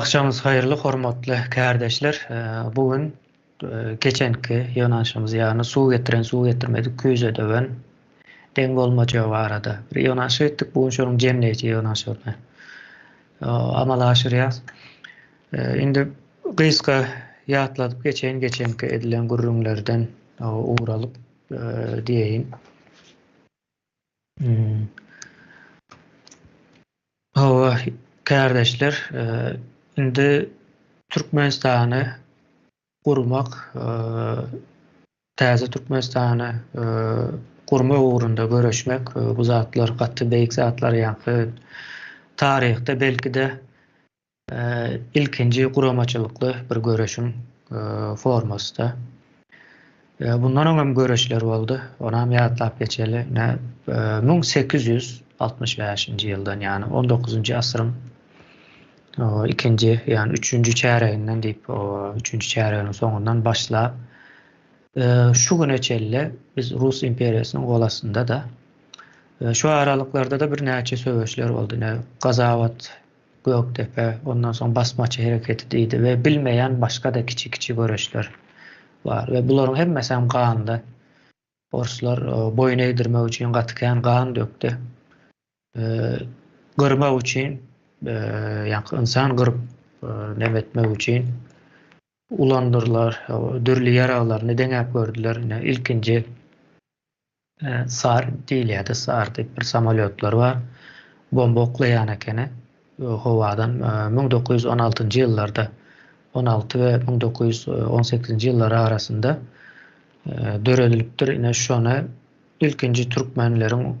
Agşamyňyz haýyrly hormatly kärdeşler. Bu gün geçenki ýygnanyşygymyz ýagny suw getiren suw getirmedik küýze döwen deň bolmajagy barada bir ýygnanyşyk etdik. Bu gün şonuň jemleýji ýygnanyşygyny amala aşyrýas. Indi gysga ýatladyp geçeýin geçenki edilen gürrüňlerden ugur alyp diýeýin. Hawa, kärdeşler, indi Türkmenistany gurmak, täze Türkmenistany gurmak ugrunda göreşmek, bu zatlar gaty beýik zatlar, ýaňky taryhda belki-de Ilkinji guramaçylykly bir göreşiň formasy-da. Bundan öňem göreşler boldy. Onam ýatlap geçeli. Ine, 1865-nji ýyldan, ýagny on dokuzynjy asyryň ikinji, ýagny üçünji çäreginden diýip, üçünji çäreginiň soňundan başlap, şu güne çenli biz Rus imperiýasynyň gol astynda-da. Şu aralyklarda-da birnäçe söweşler boldy. Ine, Gazawat Gökdepe, ondan soň basmaçy hereketi diýdi we bilmeýän başga-da kiçi-kiçi göreşler bar we bularyň hemmesem ganly. Orslar boýun egdirmek üçin gaty kän gan dökdi. Gyrmak üçin, ýaňky ynsan gyryp neme etmek üçin ulandylar, dürli ýaraglaryny deňäp gördüler. Ine, ilkinji Sar diýilýärdi, Sar diýip bir samolýotlar bar. Bomba oklaýan ekeni howadan 1916-njy ýyllarda, 16 we 1918-nji ýyllar arasynda döredilipdir. Ine şony ilkinji türkmenleriň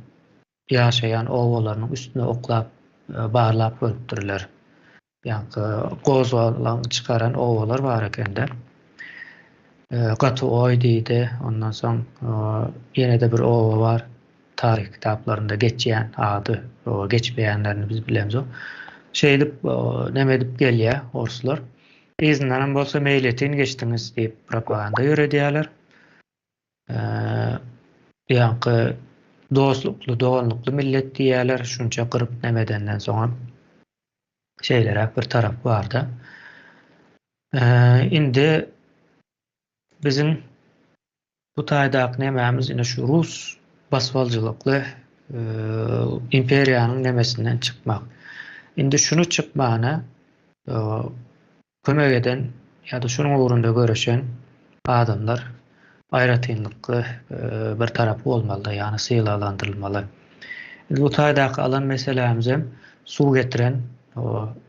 ýaşaýan obalarynyň üstüne oklap, barlap görüpdirler. Ýaňky gozgalaň çykaran obalar bar ekende. Gaty oý diýdi. Ondan soň ýene-de bir oba bar. Taryh kitaplarynda geçýän ady, geçmeýänlerini biz bilemzok. Şeýdip neme edip gelýär orslar. Yzyndanam bolsa meýletin geçdiňiz diýip propaganda ýöredýärler. Ýaňky dostlukly, doganlykly millet diýýärler. Şunça gyryp neme edenden soňam. Şeýleräk bir tarapy barda. Indi biziň bu taýdaky nemämiz ine şu rus basybalyjylykly imperiýanyň nemesinden çykmak. Indi şuny çykmana Kömek eden ýa-da şunuň ugrunda göreşen adamlar aýratynlykly bir tarapy bolmalyda, ýagny sylaglandyrylmaly. Indi bu taýdaky alan meselämizem suw getiren,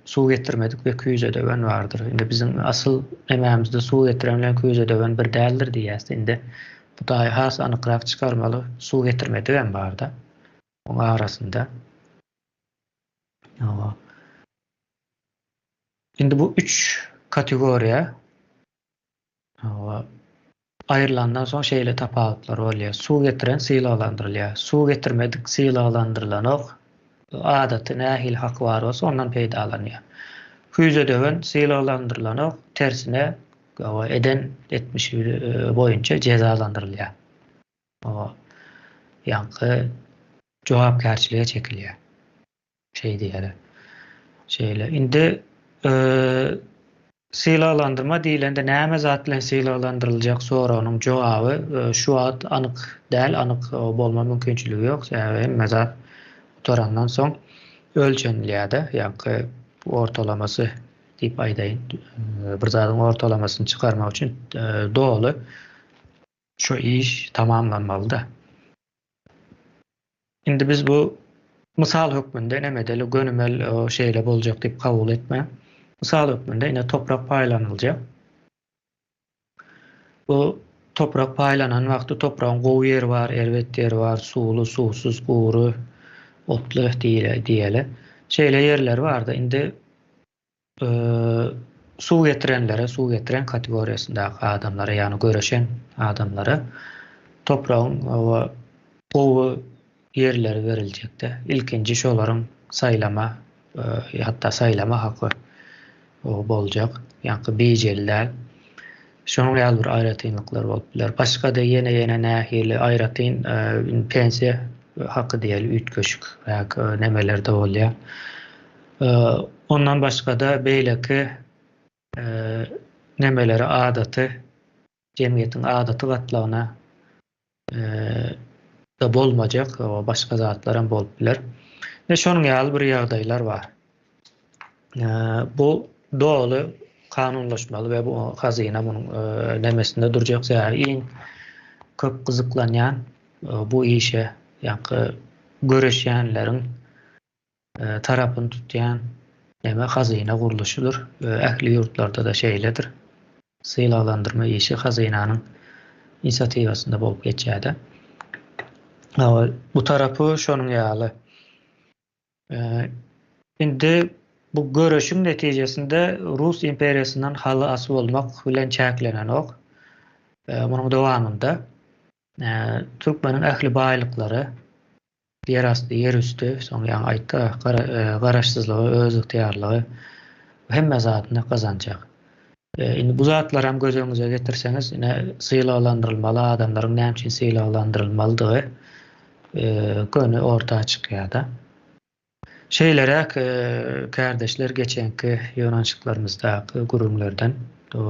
suw getirmedik we küýze döwen bardyr. Indi biziň asyl nemämizde suw getiren bilen küýze döwen bir däldir diýýäs. Indi bu taýy has anykrak çykarmaly, suw getirmedigem barda oň arasynda. Indi bu üç kategoriýa aýrylandan soň şeýle tapawutlar bolýar. Suw getiren sylaglandyrylýar. Suw getirmedik sylaglandyrylanok. Adaty nähili haky bar bolsa ondan peýdalanýar. Küýze döwen sylaglandyrylanok, tersine eden etmişi boýunça jezalandyrylýar. Ýaňky jogapkärçilige çekilýär. Şeý diýeli. Şeýle. Indi sylaglandyrma diýlende näme zat bilen sylaglandyryljak soragynyň jogaby şu wagt anyk däl, anyk bolma mümkinçiligi ýok. Sebäbi hemme zat gutarandan soň ölçenilýär-de, ýaňky ortalamasy diýip aýdaýyn. Bir zadyň ortalamasyny çykarmak üçin doly şu iş tamamlanmaly-da. Indi biz bu mysal hökmünde näme edeli, gönümel şeýle boljak diýip kabul etme. Mysal hökmünde ine toprak paýlanyljak. Bu toprak paýlanan wagty topragyň gowy ýeri bar, erbet ýeri bar, suwly, suwsuz, gury, otly diýeli. Şeýle ýerleri barda. Indi Suw getirenlere, suw getiren kategoriýasyndaky adamlara, ýagny göreşen adamlara topragyň gowy ýerleri beriljekde. Ilkinji şolaryň saýlama, hatda saýlama haky boljak. Ýaňky bijeli däl. Şonuň ýaly bir aýratynlyklar bolup biler. Başga-da ýene-ýene nähili aýratyn pensiýa haky diýeli üýtgeşik nemelerde bolýar. Ondan başga-da beýleki nemeleri adaty jemgyýetiň adaty gatlagyna da bolmajak başga zatlar hem bolup biler. Ine şonuň ýaly bir ýagdaýlar bar. Bu doly kanunlaşmaly we bu hazyna munuň nemesinde durjak sebäbi iň köp gyzyklanýan bu işe ýaňky göreşýänleriň tarapyny tutýan neme hazyna gurluşydyr. Ähli ýurtlarda-da şeýledir. Sylaglandyrma işi hazynanyň inisiatiwasynda bolup geçýär-de. Bu tarapy şonuň ýaly. Indi bu göreşiň netijesinde Rus imperiýasyndan halas bolmak bilen çäklenenok. Munuň dowamynda türkmeniň ähli baýlyklary Ýerasty, ýerüsti, soň ýaňy aýtdy, garaşsyzlygy, özygtyýarlygy hemme zadyny gazanjak. Indi bu zatlaram göz öňüňize getirseňiz, ine sylaglandyrylmaly adamlaryň näme üçin sylaglandyrylmalydygy göni orta çykýar-da. Şeýleräk kärdeşler geçenki ýygnanyşyklarymyzdaky gürrüňlerden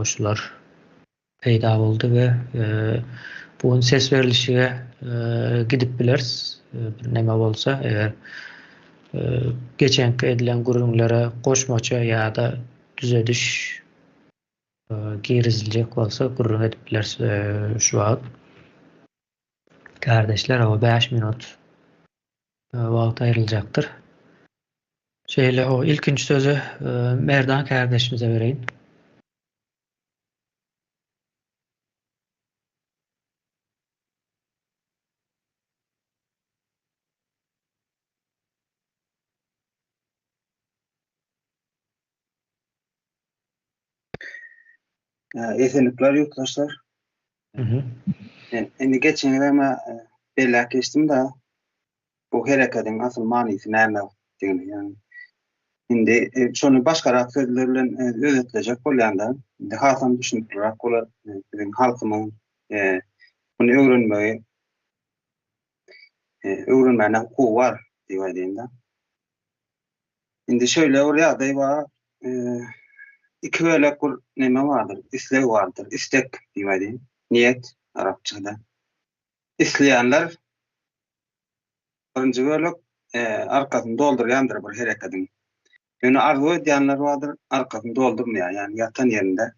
şular peýda boldy we bu gün ses berlişige gidip bileris. Bir neme bolsa, eger geçenki edilen gürrüňlere goşmaça ýa-da düzediş giriziljek bolsa gürrüň edip bileris şu wagt. Kärdeşler, o 5 minut wagt aýryljakdyr. Şeýle o ilkinji sözi Merdan kärdeşimize bereýin. Esenlikler ýurtdaşlar. Indi geçen gezek men belläp geçdim-de, bu hereketiň asyl manysy näme diýeni, ýagny indi şony başgarak sözler bilen özetlejek bolýan-da, indi hasam düşünikliräk bolar biziň halkymyň muny öwrenmegi öwrenmäne hukugy bar diýip aýdaýyn-da. Indi şeýle bir ýagdaý bar, iki bölek bir neme bardyr, isleg bardyr, istek diýip aýdaýyn, niýet arapçada. Isleýänler birinji bölek arkasyny doldurýandyr bir herekediň. Ýöne arzuw edýänler bardyr, arkasyny doldurmaýar, ýagny ýatan ýerinde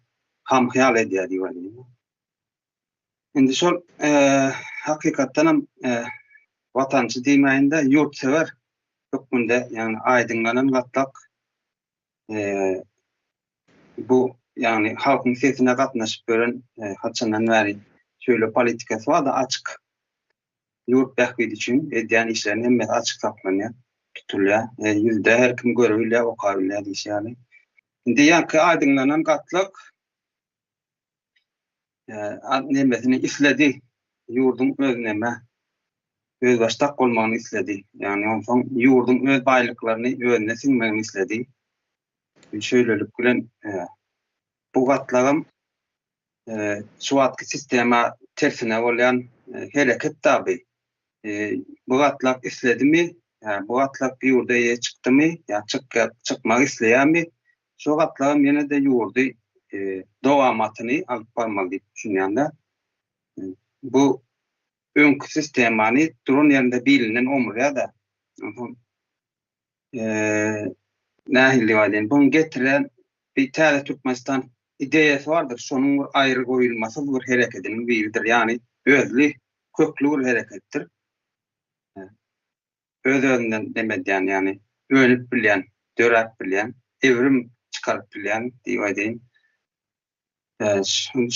ham-hyýal edýär diýip aýdaýyn. Indi şol hakykatdan hem watançy diýmäýin-de, ýurtsewer hökmünde, ýagny aýdyňlanan gatlak bu ýagny halkyň sesine gatnaşyp ýören haçandan bäri şöyle politikasy bardy açyk ýurt bähbidi üçin edýän işleriniň hemmesi açyk saklanýar, tutulýar. Ýüzde her kim görüp bilýär, okap bilýär diýşi ýaly. Indi ýaňky aýdyňlanan gatlak nemesini isledi. Ýurduň öz neme özbaşdak bolmagyny isledi. Ýagny onsoň ýurduň öz baýlyklaryny özüne siňmegini isledi. Şeýlelik bilen bu gatlagam şu wagtky sistema tersine bolýan hereket tabi. Bu gatlak isledimi, bu gatlak ýurda eýe çykdymy, ýa çykmak isleýärmi, şo gatlagam ýene-de ýurdy dowamatyny alyp barmaly diýip düşünýän-de. Bu öňki sistemany duran ýerinde bilinden omurýar-da. Onsoň nähili diýip aýdaýyn, buň getiren bir täze Türkmenistan ideýasy bardyr, şonuň bir aýry goýulmasyz bir herekediniň biridir, ýagny özli, kökli bir hereketdir. Öz-özünden neme edýän, ýagny önüp bilýän, döräp bilýän, evrim çykaryp bilýän diýip aýdaýyn.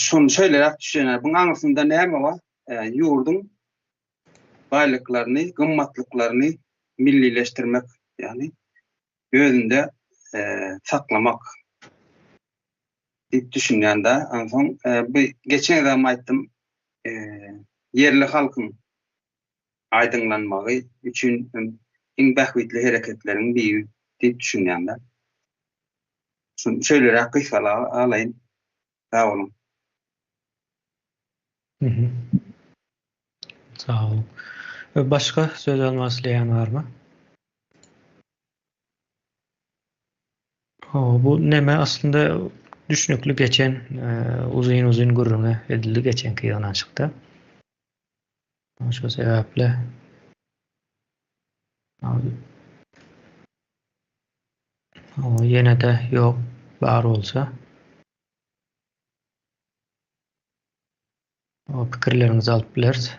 Şony şeýleräk düşünýän, buň aňyrsynda näme bar? Ýurduň baýlyklaryny, gymmatlyklaryny millileşdirmek, ýagny özünde saklamak diýip düşünýän-de. Onsoň bu geçen gezegem aýtdym, ýerli halkyň aýdyňlanmagy üçin iň bähbitli hereketleriň biri diýip düşünýän-de. Şuny şeýleräk gysgala alaýyn. Sag boluň. Sag boluň. Başga söz almak isleýän barmy? Bu neme aslynda düşnükli geçen uzyn-uzyn gürrüňi edildi geçenki ýygnanyşykda. Şo sebäpli ýene-de ýok bar bolsa pikirleriňizi alyp bileris.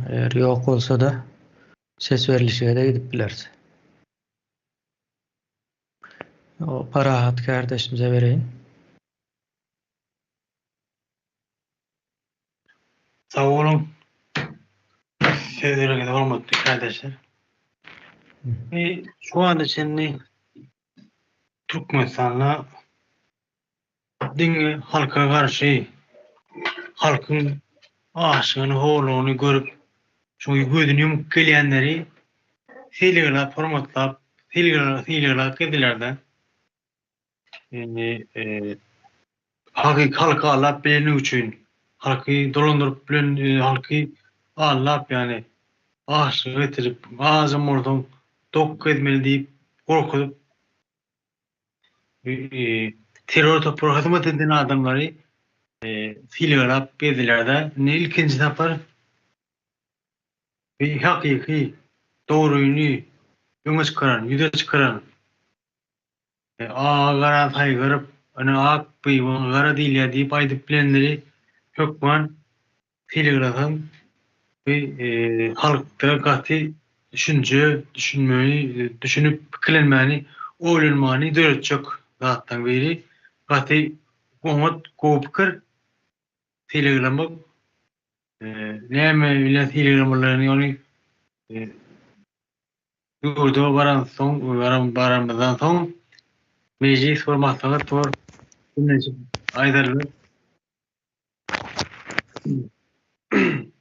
Eger ýok bolsa-da ses berlişige-de gidip bileris. O Parahat kardeşimize bereýin. Sag boluň. Sözleriňize hormatly kardeşler. Şu ana çenli Türkmenistanda diňe halka garşy halkyň açlygyny, horlugyny görüp, şoň gözüni ýumup gelýänleri sylglap, hormatlap, sylaglap gezdiler-de. Indi hakyky halky aldap bileni üçin, halky dolandyryp bilen, halky aldap, ýagny açlyga getirip, ajam bolsaň dok gezmeli diýip gorkuzyp, terror topara hyzmat eden adamlary sylaglap gezdiler-de. Indi ilkinji sapar bir hakyky dogryny öňe çykaran, ýüze çykaran, aga gara saýgaryp, ine ak bybyň gara diýilýär diýip aýdyp bilenleri hökman sylaglasaň bu halkda gaty düşünje, düşünmegi, düşünip pikirlenmäni, oýlanmany döretjek zatlaryň biri. Gaty oňat, gowy pikir. Sylaglamak näme bilen sylaglamalaryny ony ýurda baransoň, baranymyzdan soň mejlis bor, maslahat bor, diňleşip aýdarlar.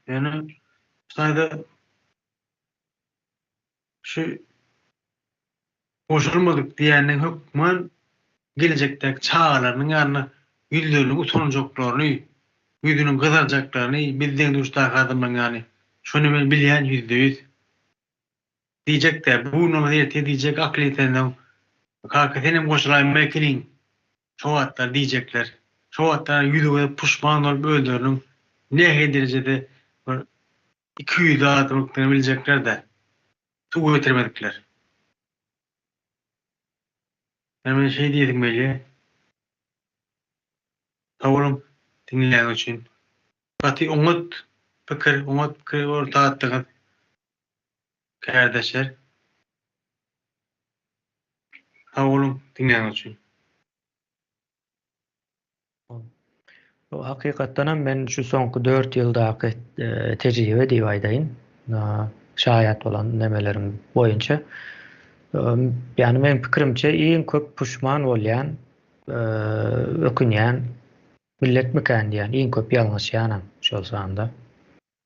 Ýöne şu taýda şu goşulmadyk diýýäniň hökman gelejekdäki çagalarynyň ýanynda ýüzleriniň utanjaklaryny, ýüzüniň gyzarjaklaryny biz deň-duşdaky adamlaryň ýany şony men bilýän 100%. Diýjek-dä, bu gün bolmasa ertir diýjek, akyl ýetensoň, Kaka senem goşulaýma ekeniň şo wagtlar diýjekler. Şo wagtlar ýüzi-gözi puşman bolup özleriniň nähili derejede bir ikiýüzli adamlyklaryny biljekler-dä. Suw getirmedikler. Ýa men şeý diýesim gelýä. Sag boluň diňleýäniňiz üçin. Gaty oňat pikir, oňat pikir orta atdyňyz. Kärdeşler. Sag boluň diňläniňiz üçin. Bu hakykatdanam men şu soňky 4 ýyldaky e, tejribe diýip aýdaýyn. Şaýat bolan nemelerim boýunça. Ýani meň pikirimçe iň köp puşman bolýan, e, ökünýän milletmikän diýýän, iň köp ýalňyşýanam şol sanda.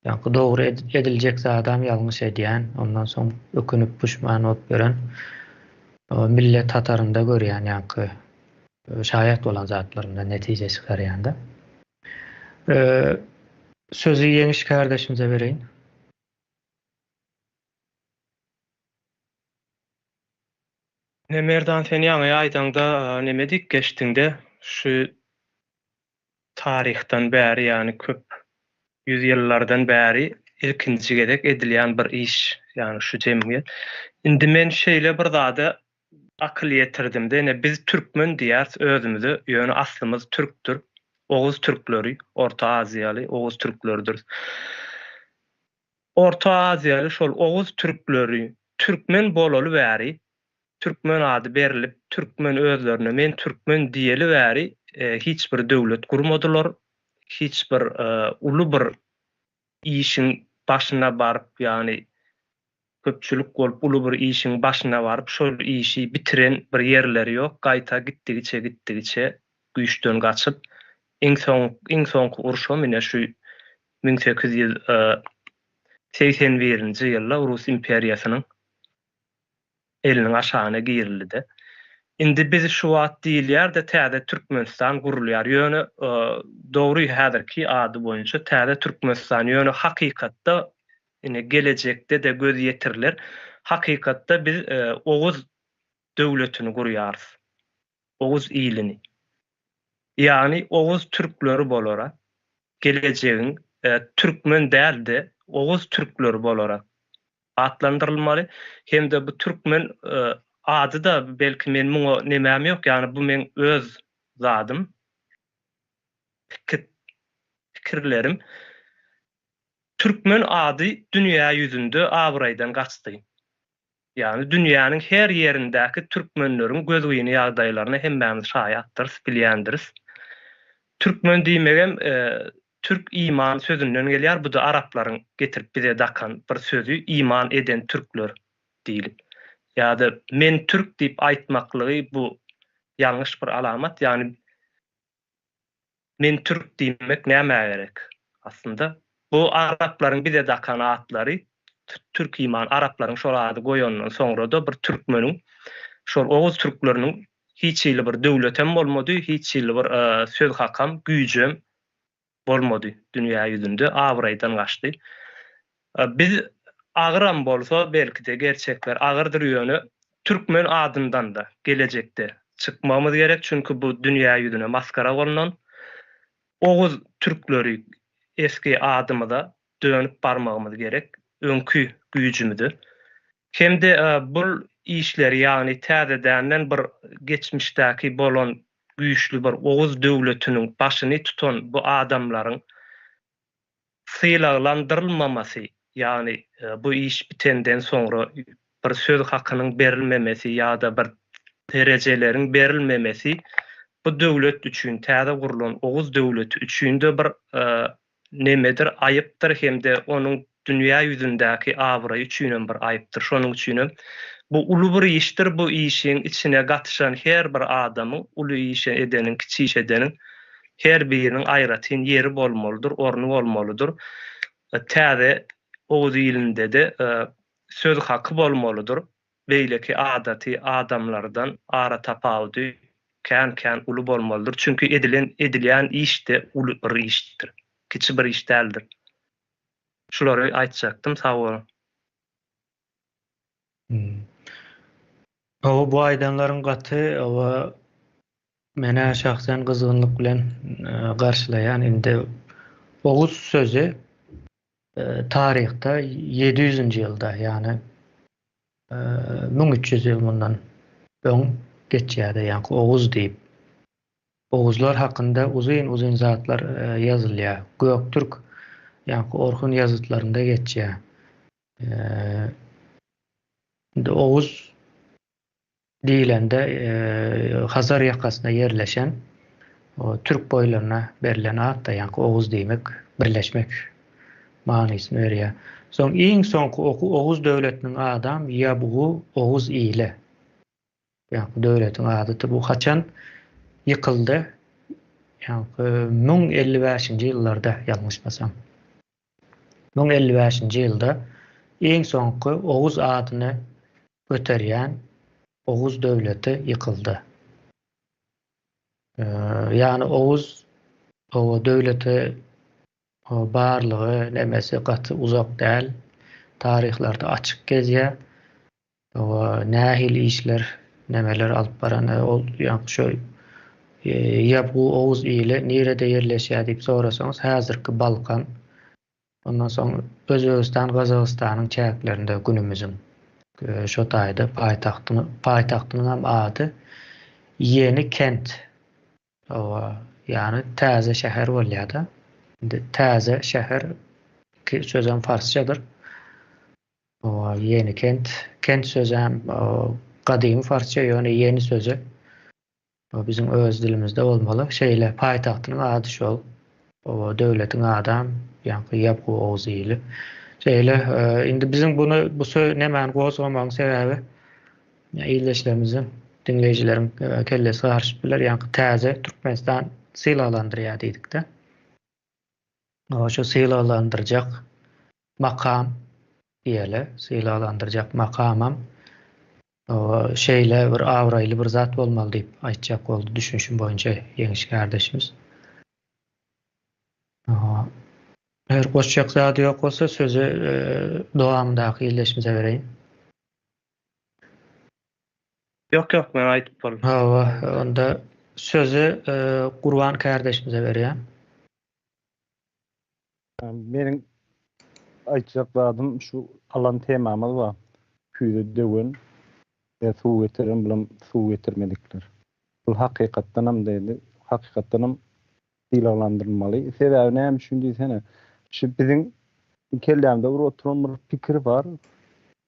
Ýaňky dogry ediljek zadam ýalňyş edýän, ondan soň ökünip puşman bolup ýören millet hatarynda görýän ýaňky şaýat bolan zatlarymdan netije çykarýan-da. Sözi Ýeňiş kardeşimize bereýin. Ine Merdan sen ýaňy aýdaňda neme diýip geçdiňde şu taryhdan bäri ýagny köp ýüzýyllardan bäri ilkinji gezek edilýän bir iş ýagny şu jemgyýet. Indi men şeýle bir zada akyl ýetirdimde ine biz türkmen diýýäris özümize ýöne aslymyz türkdür. Oguz türkleri, Orta Aziýaly oguz türkleridiris. Orta Aziýaly şol oguz türkleri türkmen bolaly bäri Türkmen ady berilip türkmen özlerine men türkmen diýeli bäri hiç bir döwlet gurmadylar, hiç bir uly bir işiň başyna baryp ýagny köpçülik bolup uly bir işiň başyna baryp şol işi bitiren bir ýerleri ýok gaýta gitdigiçe gitdigiçe güýçden gaçyp iň soň iň soňky urşam ine şu 1881-nji ýylda Rus imperiýasynyň eliniň aşagyna girildi-de. Indi biz şu wagt diýilýär-de täze Türkmenistan gurulýar. Ýöne dogry häzirki ady boýunça täze Türkmenistan. Ýöne hakykatda. Ine gelejekde-de göz ýetiriler. Hakykatda biz Oguz döwletini gurýarys. Oguz ilini. Ýagny Oguz türkleri bolara gelejegiň türkmen däl-de Oguz türkleri bolara atlandyrylmaly. Hem-de bu türkmen ady-da belki men muňa nemäm ýok, ýagny bu meň öz zadym, pikirlerim. Türkmen ady dünýä ýüzünde abraýdan gaçdy. Ýagny dünýäniň her ýerindäki türkmenleriň gözgyny ýagdaýlaryna hemmämiz şaýatdyrys, bilýändiris. Türkmen diýmegem türk iman sözünden gelýär, bu-da araplaryň getirip bize dakan bir sözi, iman eden türkler diýlip. Ýa-da men türk diýip aýtmaklygy bu ýalňyş bir alamat, ýagny Men türk diýmek nämä gerek? Aslynda bu araplaryň bize dakan atlary türk iman araplaryň şol ady goýandan soňrada bir türkmeniň şol oguz türkleriniň hiç hili bir döwletem bolmady hiç hili bir söz hakam güýjem bolmady dünýä ýüzünde abraýdan gaçdy. Biz agyram bolsa belkide gerçekler agyrdyr ýöne türkmen adyndanda gelejekde çykmagymyz gerek çünki bu dünýä ýüzüne maskara bolnan oguz türkleri eski adymyza dönüp barmagymyz gerek öňki güýjümize hemde bul işleri ýagny täzedänden bir geçmişdäki bolan güýçli bir oguz döwletiniň başyny tutan bu adamlaryň sylaglandyrylmamasy, ýagny bu iş bitenden soňra bir söz hakynyň berilmemesi ýa-da bir derejeleriň berilmemesi bu döwlet üçin, täze gurlan Oguz döwleti üçin-de bir nemedir, aýypdyr hem-de onuň dünýä ýüzündäki abraýy üçinem bir aýypdyr. Şonuň üçinem bu uly bir işdir, bu işiň içine gatyşan her bir adamyň, uly iş edeniň, kiçi iş edeniň Her biriniň aýratyn ýeri bolmalydyr, orny bolmalydyr. Täze Oguz ilinde-de söz haky bolmalydyr. Beýleki adaty adamlardan aratapawudy kän-kän uly bolmalydyr. Çünki edilen, edilýän iş-de uly bir işdir. Kiçi bir iş däldir. Şulary aýtjakdym. Sag boluň. Hawa, bu aýdanlaryň gaty hawa Menä şahsen gyzgynlyk bilen garşylaýan indi Oguz sözi taryhda 700-nji ýylda, ýagny 1300 ýyl mundan öň geçýärdi, ýaňky Oguz diýip. Oguzlar hakynda uzyn-uzyn zatlar ýazylýar. Göktürk ýaňky Orhun ýazytlarynda geçýär. Indi Oguz diýlende Hazar ýakasynda ýerleşen türk boýlaryna berlen at-da, ýaňky oguz diýmek, birleşmek manysyny berýär. Soň iň soňky oguz döwletiniň adam Ýabgu Oguz ile. Ýaňky döwletiň adydy. Bu haçan ýykyldy? Ýaňky 1055-nji ýyllarda ýalňyşmasam. 1055-nji ýylda iň soňky Oguz adyny göterýän Oguz döwleti ýykyldy. Ýagny Oguz döwleti barlygy nemesi gaty uzak däl. Taryhlarda açyk gezýär. Oba nähili işler nemeler alyp baran ol ýaňky şo Ýabgu Oguz ili nirede ýerleşýär diýip sorasaňyz häzirki Balkan ondan soň Özbegistan Gazagystanyň çäklerinde günümiziň şo taýda paýtagtyny paýtagtynyňam ady Ýeni kent oba ýagny täze şäher bolýada indi täze şäher sözem farsçadyr. Ýeni kent. Kent sözem gadymy farsça, ýöne ýeni sözi biziň öz dilimizde bolmaly. Şeýle paýtagtynyň ady şol. Döwletiň adam, ýaňky Ýabgu Oguz ili. Şeýle indi biziň buny bu söz nemäni gozgamagyň sebäbi ildeşlerimiziň, diňleýjileriň kellesi garyşyp biler. Ýaňky täze Türkmenistan sylaglandyrýar diýdikde. Şu sylaglandyrjak makam diýeli, sylaglandyrjak makamam şeýle bir abraýly bir zat bolmaly diýip aýtjak boldy düşünişim boýunça Ýeňiş kardeşimiz. Eger goşjak zady ýok bolsa sözi dowamyndaky ildeşimize bereýin. Ýok ýok men aýdyp boldum. Hawa onda sözi Gurban kärdeşimize berýän. Meniň aýtjak zadym şu alan temamyz bar. Küýze döwen we suw getiren bulam suw getirmedikler. Bul hakykatdanam diýdi, hakykatdanam sylaglandyrylmaly. Sebäbi näme üçin diýsene, şu biziň kellämde bir oturan bir pikir bar.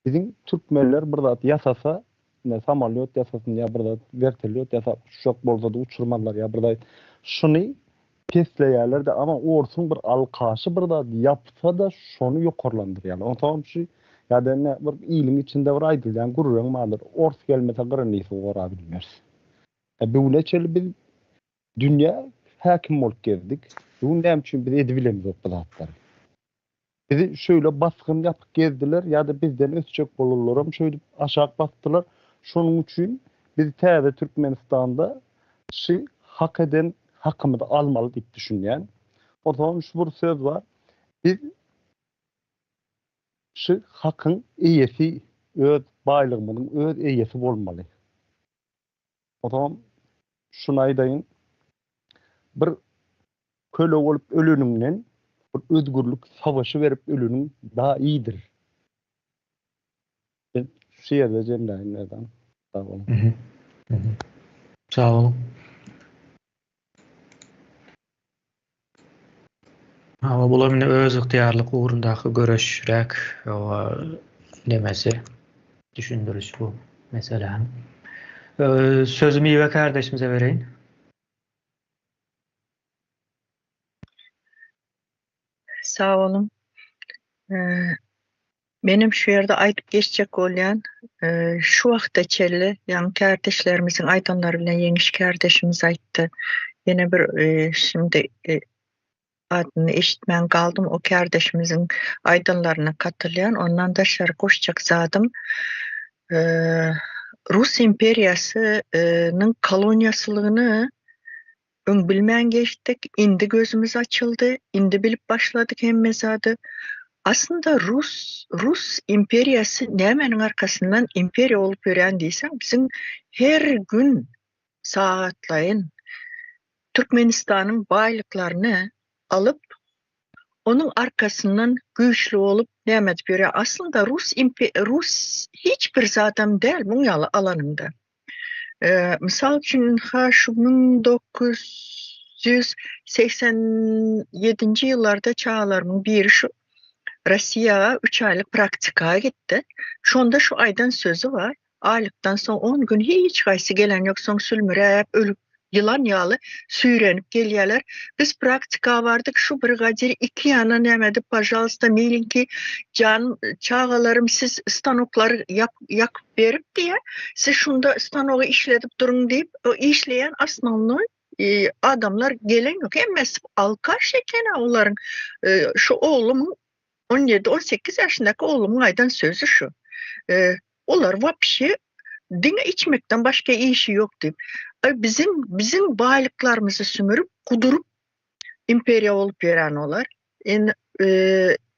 Biziň türkmenler bir zat ýasasa, ine samolýot ýasasyn ýa bir zat wertolýot ýasap uçjak bolsa-da uçurmazlar ýa bir zat. Şuny pesleýärler-de, amma orsuň bir alkaşy bir zat ýapsa-da şony ýokarlandyrýarlar. Onsoňam şu ýa-da ine bir iliň içinde bir aýdylýan gürrüň bardyr, Ors gelmese gyrynysy gorabilmeris. Bu güne çenli biz Dünýä häkim bolup gezdik. Bu gün näme üçin biz edibilemizok bu zatlary? Bizi şöyle basgyn ýapyp gezdiler ýa-da bizden ösjek bolanlaram şöýdüp aşak basdylar. Şonuň üçin biz täze Türkmenistanda şy hak eden hakymyzy almaly diýip düşünýän. Onsoňam şu bir söz bar. Biz şy hakyň eýesi öz baýlygymyzyň öz eýesi bolmaly. Onsoňam şuny aýdaýyn, bir köle bolup öleniňden, bir özgürlik savaşy berip öleniň daha iyidir. Ben şu ýerde jemläýin Merdan. Sag boluň. Sag boluň. Hawa, bulam indi öz ygtyýarlyk ugrundaky göreşräk nemesi, düşündiriş bu meseläniň. Sözi Miwe kardeşimize bereýin. Sag boluň. Menem şu ýerde aýdyp geçjek bolýan, şu wagta çenli ýaňy kärdeşlerimiziň aýdanlary bilen Ýeňiş kärdeşimiz aýtdy. Ýene bir şimdi adyny eşitmän galdym, o kärdeşimiziň aýdanlaryna katylýan. Ondan daşary goşjak zadym, Rus imperiýasynyň koloniýasylygyny Öň bilmän geçdik, indi gözümiz açyldy, indi bilip başladyk hemme zady. Aslynda rus, rus imperiýasy nämäniň arkasyndan imperiýa bolup ýörän diýseň, biziň her gün sagatlaýyn Türkmenistanyň baýlyklaryny alyp, onuň arkasyndan güýçli bolup näme edip ýörýär. Aslynda rus rus hiç bir zadam däl muň ýaly alanyňda. Mysal üçin, ha şu 1987-nji ýyllarda çagalarymyň biri şu Rossiýa üç aýlyk praktika gitdi. Şonda şu aýdan sözi bar. Aýlykdan soň on gün hiç haýsy gelen ýok, soň sülmüräp ölüp ýylan ýaly süýrenip gelýärler. Biz praktika bardyk, şu brigadir iki ýana näme edip, pažalsta, milenkiý, jan çagalarym siz stanoklary ýap, ýakyp berip diýýär, siz şunda stanogy işledip duruň diýip, o işleýän osnownoý e, adamlar gelen ýok. Hemmesi alkaş eken olaryň. E, şu oglumyň 17-18 ýaşyndaky oglumyň aýdan sözi şu. E, Olar wapşe diňe içmekden başga işi ýok diýip. Aý biziň biziň baýlyklarymyzy sümürip, guduryp imperiýa bolup ýören olar. Indi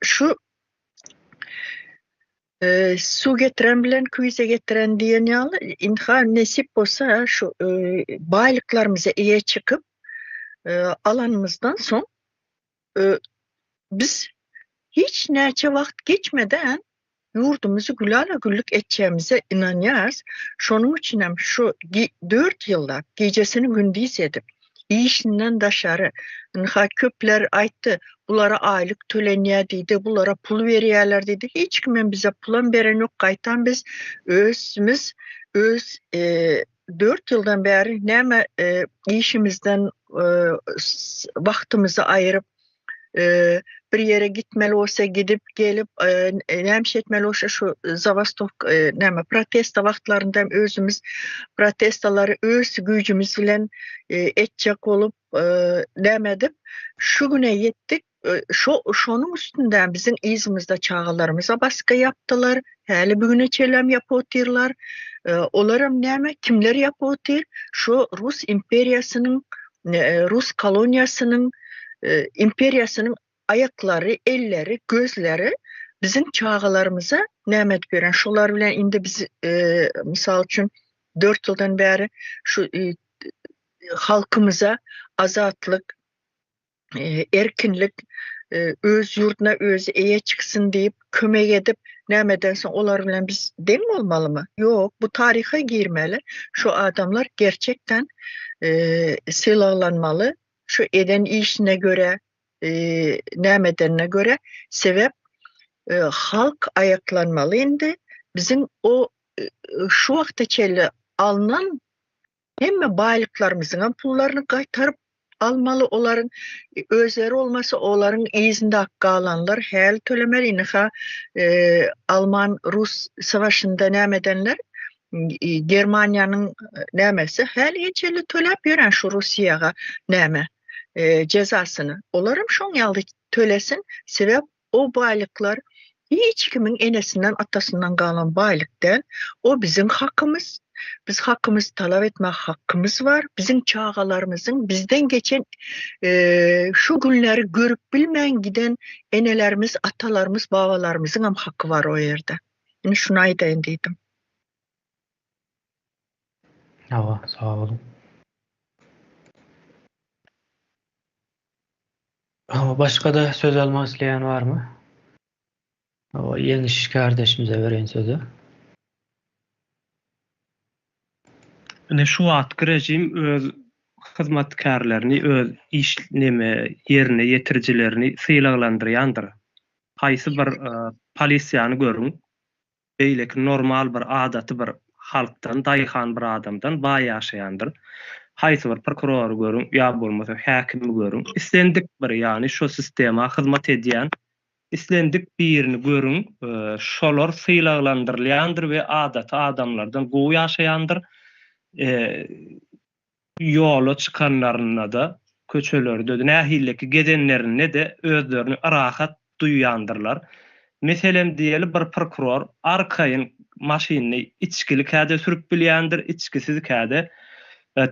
şu suw getiren bilen küýze getiren diýen ýaly, indi ha nesip bolsa şu baýlyklarymyza eýe çykyp alanymyzdan soň biz hiç näçe wagt geçmeden ýurdumyzy gülala-güllük etjegimize ynanýarys. Şonuň üçinem şu dört ýyllap gijesini gündiz edip, işinden daşary, ynha köpler aýtdy, bulara aýlyk tölenýär diýdi, bulara pul berýärler diýdi. Hiç kimem bize pulam beren ýok, gaýtam biz özümiz öz dört ýyldan bäri näme işimizden wagtymyzy aýyryp, bir ýere gitmeli bolsa gidip gelip, näme iş etmeli bolsa şu zabastowka näme protesta wagtlarynda hem özümiz protestalary öz güýjümiz bilen etjek bolup näme edip şu güne ýetdik. Şo şonuň üstünde biziň yzymyzda çagalarymyza baska ýapdylar. Häli bu güne çenlem ýapyp otyrlar. Olaram näme kimler ýapyp otyr? Şo rus imperiýasynyň rus koloniýasynyň imperiýasynyň. aýaklary, elleri, gözleri biziň çagalarymyza näme edip ýören? Şolar bilen indi biz mysal üçin 4 ýyldan bäri şu halkymyza azatlyk, erkinlik, öz ýurduna özi eýe çyksyn diýip kömek edip, nämeden soň olar bilen biz deň bolmalymy? Ýok, bu taryha girmeli. Şu adamlar gerçekden sylaglanmaly. Şu eden işine görä, näme edenine görä, sebäp halk aýaklanmaly indi. Biziň o şu wagta çenli alnan hemme baýlyklarymyzyňam pullaryny gaýtaryp almaly olaryň özleri bolmasa olaryň yzynda galanlar häli tölemeli indi-ha alman rus savaşynda näme edenler Germaniýanyň nämesi häli ençeli töläp ýören şu Russiýaga näme jezasyny olaram şoň ýaly tölesin sebäp o baýlyklar hiç kimiň enesinden atasyndan galan baýlyk däl o biziň hakymyz biz hakymyzy talap etmäge hakkymyz bar biziň çagalarymyzyň bizden geçen şu günleri görüp bilmän giden enelerimiz atalarymyz babalarymyzyňam haky bar o ýerde. Indi şuny aýdaýyn diýdim. Hawa, sag boluň. Hawa, başga-da söz almak isleýän barmy? Hawa, Ýeňiş kardeşimize bereýin sözi. Ine şu wagtky režim öz hyzmatkärlerini, öz iş neme ýerine ýetirijilerini sylaglandyrýandyr. Haýsy bir polisiýany görüň, beýleki normal bir adaty bir halkdan, daýhan bir adamdan baý ýaşaýandyr. Haýsy bir prokurory görüň ýa bolmasa häkimi görüň, islendik bir ýagny şo sistema hyzmat edýän islendik birini görüň, şolar sylaglandyrylýandyr we adaty adamlardan gowy ýaşaýandyr. Ýola çykanlarynda-da, köçelerde nähiliki gezenlerinde-de özlerini rahat duýýandyrlar. Meselem diýeli bir prokuror arkaýyn maşynyny içgilikä-de sürüp bilýändir, içgisizkä-de.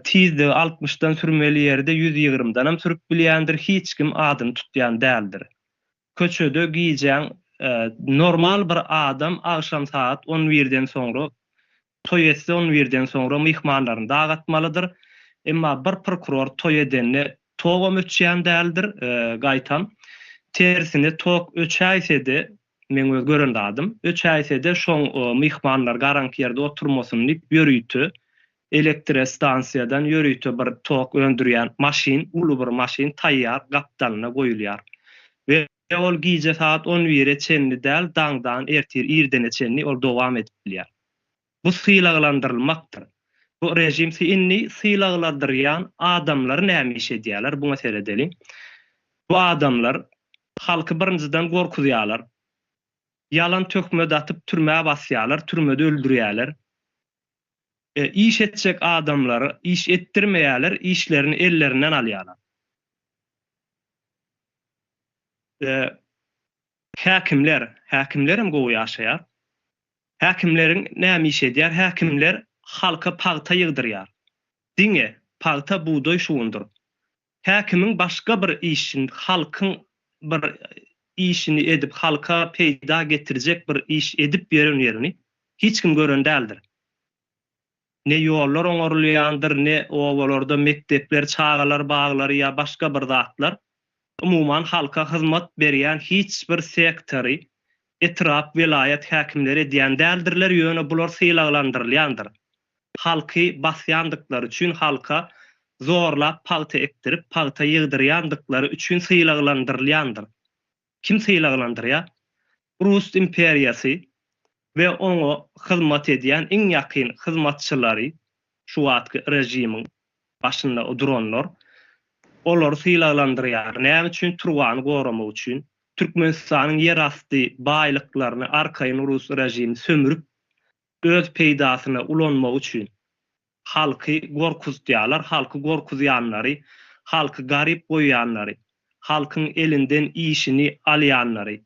Tizligi altmyşdan sürmeli ýerde ýüz ýigrimdenem sürüp bilýändir, hiç kim adyny tutýan däldir. Köçede gijäň normal bir adam agşam sagat on birden soňra toý etse on birden soňra myhmanlaryny dagatmalydyr. Emma bir prokuror toý edende togam öçýän däldir, gaýtam tersine tok öçäýsede meň öz gören zadym, öçäýsede şoň myhmanlar garaňky ýerde oturmasyn diýip ýörite Elektrostansiýadan ýörite bir tok öndürýän maşyn, uly bir maşyn taýýar gapdalynda goýulýar. We ol gije sagat on bire çenli däl, daňdan ertir irdene çenli ol dowam edip bilýär. Bu sylaglandyrylmakdyr. Bu režim indi sylagladyrýan adamlary näme iş edýärler, buňa seredeliň. Bu adamlar halky birinjiden gorkuzýarlar. Ýalan töhmet atyp türmä basýarlar, türmede öldürýärler. Iş etjek adamlary iş etdirmeýärler, işlerini ellerinden alýarlar. Häkimler, häkimlerem gowy ýaşaýar. Häkimleriň näme iş edýär? Häkimler halka pagta ýygdyrýar. Diňe pagta, bugdaý şugundyr. Häkimiň başga bir işini, halkyň bir işini edip, halka peýda getirjek bir iş edip ýören ýerini hiç kim gören däldir. Ne ýollar oňarylýandyr, ne obalarda mekdepler, çagalar baglary ýa başga bir zatlar. Umuman halka hyzmat berýän hiç bir sektory etrap, welaýat häkimleri edýän däldirler, ýöne bular sylaglandyrylýandyr. Halky basýandyklary üçin halka zorlap pagta ekdirip, pagta ýygdyrýandyklary üçin sylaglandyrylýandyr. Kim sylaglandyrýar? Rus imperiýasy we oňa hyzmat edýän iň ýakyn hyzmatçylary, şu wagtky režimiň başynda duranlar, olary sylaglandyrýar. Näme üçin? Turbany goramak üçin. Türkmenistanyň ýerasty baýlyklaryny arkaýyn rus režimi sömürip, öz peýdasyna ulanmak üçin halky gorkuztýarlar, halky gorkuzýanlary, halky garyp goýýanlary, halkyň elinden işini alýanlary,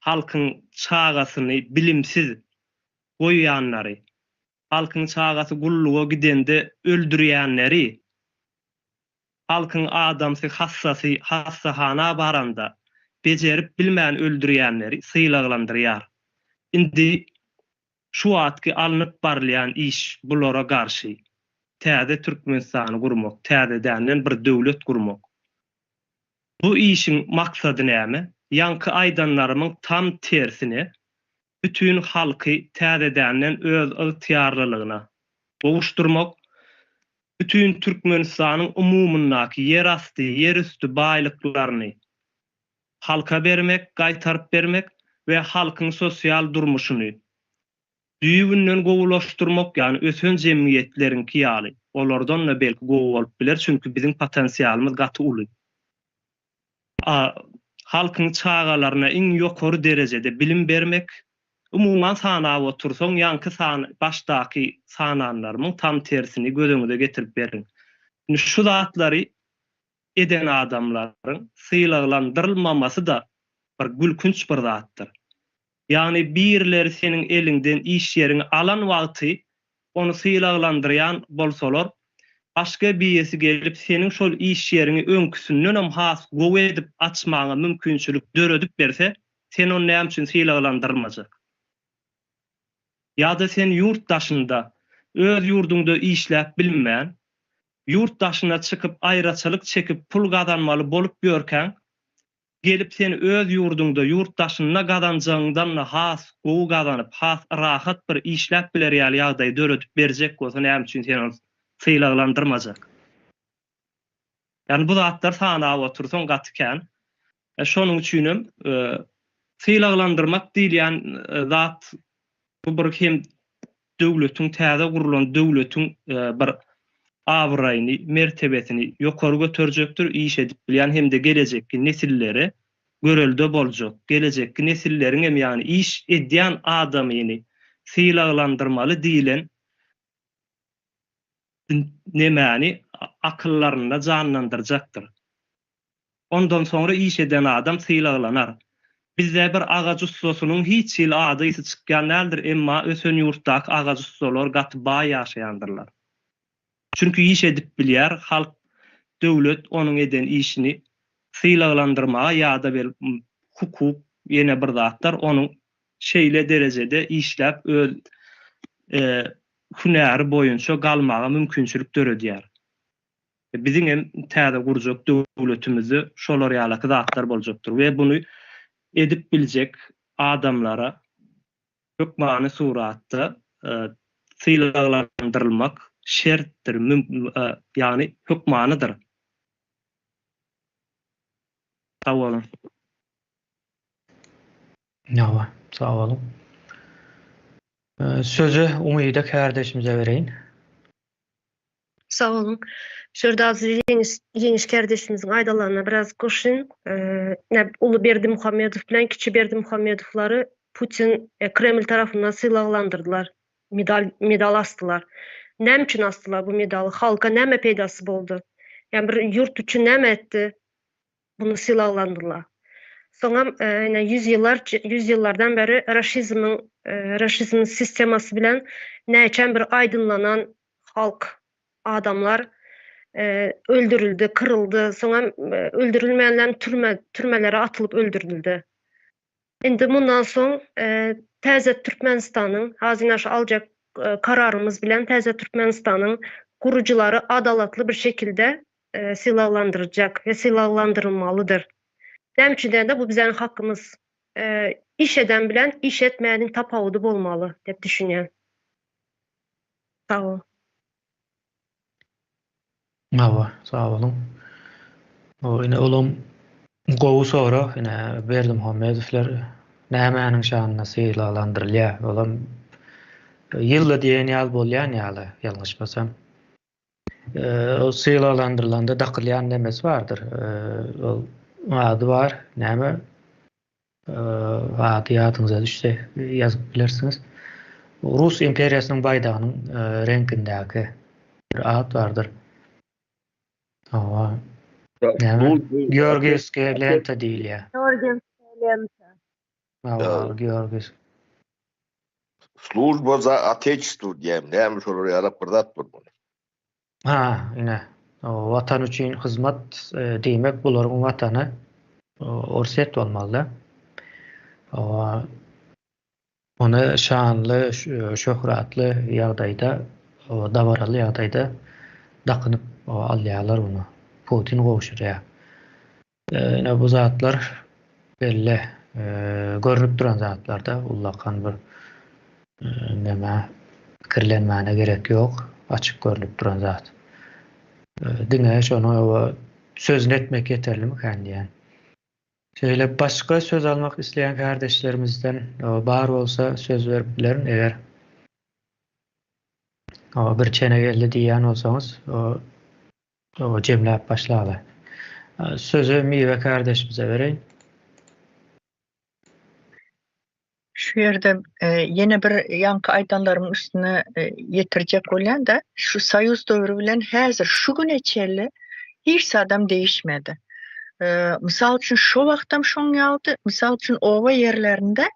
halkyň çagasyny bilimsiz goýýanlary, halkyň çagasy gulluga gidende öldürýänleri, halkyň adamsy hassasy hassahana baranda. bejerip bilmän öldürýänleri sylaglandyrýar. Indi şu wagtky alnyp barylýan iş bulara garşy täze Türkmenistany gurmak, täzedänden bir döwlet gurmak. Bu işiň maksady näme? Ýaňky aýdanlarymyň tam tersine, bütin halky täzedänden öz ygtyýarlylygyna gowuşdyrmak, bütin Türkmenistanyň umumyndaky ýerasty, ýerüsti baýlyklaryny halka bermek, gaýtaryp bermek we halkyň sosial durmuşyny düýbünden gowulaşdyrmak, ýagny ösen jemgyýetleriňki ýaly, olardan-da belki gowy bolup biler, çünki biziň potensialymyz gaty uly. A Halkyň çagalaryna iň ýokary derejede bilim bermek, umuman sanap otursaň ýaňky san başdaky sananlarymyň tam tersini göz öňüňize getirip beriň. Indi şu zatlary eden adamlaryň sylaglandyrylmamasy-da bir gülkünç bir zatdyr. Ýagny birileri seniň eliňden iş ýeriňi alan wagty ony sylaglandyrýan bolsalar, başga birisi gelip seniň şol iş ýeriňi öňküsindenem has gowy edip açmaga mümkinçilik döredip berse, sen ony näme üçin sylaglandyrmajak? Ýa-da sen ýurt daşynda, öz ýurduňda işläp bilmän, ýurt daşyna çykyp aýraçylyk çekip pul gazanmaly bolup ýörkäň, Gelip sen öz ýurduňda ýurt daşynda gazanjagyňdan-da has gowy gazanyp, has rahat bir işläp biler ýaly ýagdaý döredip berjek bolsa näme üçin sen ony sylaglandyrmajak? Ýagny bu zatlary sanap otursaň gaty kän. Şonuň üçinem sylaglandyrmak diýilýän zat bu bir hem döwletiň täze gurlan döwletiň bir abraýyny, mertebesini ýokary göterjekdir, iş edip bilýän hem-de gelejekki nesillere görelde boljak, gelejekki nesilleriň hem ýagny iş edýän adamyny sylaglandyrmaly diýlen nemäni akyllarynda janlandyrjakdyr. Ondan soňra iş eden adam sylaglanar. Bizde bir agaç ussasynyň hiç hili ady-ysy çykýan däldir, emma ösen ýurtdaky agaç ussalar gaty baý ýaşaýandyrlar. Çünki iş edip bilýär, halk, döwlet onuň eden işini sylaglandyrmaga ýa-da bir hukuk, ýene bir zatlar onuň şeýle derejede işläp öz hünäri boýunça galmaga mümkinçilik döredýär. Biziň hem täze gurjak döwletimizde şolar ýalaky zatlar boljakdyr we buny edip biljek adamlara hökmany suratda sylaglandyrylmak şertdir, ýagny hökmanydyr. Sag boluň. Hawa, sag boluň. Sözi Umyda kärdeşimize bereýin. Sag boluň. Şu ýerde az Ýeňiş Ýeňiş kärdeşimiziň aýdanlaryna biraz goşaýyn. Ine, uly Berdimuhamedow bilen kiçi Berdimuhamedowlary Putin Kreml tarapyndan sylaglandyrdylar. Medal medal asdylar. Näme üçin asdylar bu medaly? Halka näme peýdasy boldy? Ýa bir ýurt üçin näme etdi? Muny sylaglandylar. Soňam ine ýüz ýyllar ýüz ýyllardan bäri raşizmiň raşizmiň sistemasy bilen näçen bir aýdynlanan halk, adamlar öldürildi, kyryldy. Soňam öldürilmeýänler türme türmelere atylyp öldürildi. Indi mundan soň täze Türkmenistanyň hazyna şu aljak kararymyz bilen täze Türkmenistanyň gurujylary adalatly bir şekilde sylaglandyrjak we sylaglandyrylmalydyr. Näme üçin diýende bu bizäniň hakymyz. Iş eden bilen iş etmäniň tapawudy bolmaly diýip düşünýän. Sag boluň. Hawa, sag boluň. O ine olam gowy sorag. Ine Berdimuhamedowlar nämäniň şanyna sylaglandyrylýar? Olam ýylda diýen ýaly bolýan ýaly, ýalňyşmasam. Ol sylaglandyrylanda dakylýan nemesi bardyr. Ol ady bar. Näme? Ady ýadyňyza düşse ýazyp bilersiňiz. Rus imperiýasynyň baýdagynyň reňkindäki bir at bardyr. Hawa. Näme? Georgiýewskiýa lenta diýilýär. Georgiýewskiýa lenta. Hawa, Georgiýewskiýa. Služba za Otечество diýýän, näme şolar ýalak bir zat bolmaly. Ha, ine. Watan üçin hyzmat diýmek bularyň watany. Orsýet bolmaly-da. Ony şanly, şöhratly ýagdaýda, dabaraly ýagdaýda dakynyp alýarlar ony. Putin gowşurýar. Ine bu zatlar belli, görnüp duran zatlar-da, ullakan bir neme pikirlenmäne gerek ýok, açyk görnüp duran zat. Diňe şony sözüni etmek ýeterlimikän diýýän. Şeýle başga söz almak isleýän kärdeşlerimizden bar bolsa söz berip bilerin eger bir çene geldi diýýän bolsaňyz jemläp başlaly. Sözi Miwe kärdeşimize bereýin. Şu ýerde ýene bir ýaňky aýdanlarymyň üstüne ýetirjek bolýan-da, şu soýuz döwri bilen häzir şu güne çenli hiç zadam değişmedi. Mysal üçin şo wagtam şoň ýalydy, mysal üçin oba ýerlerinde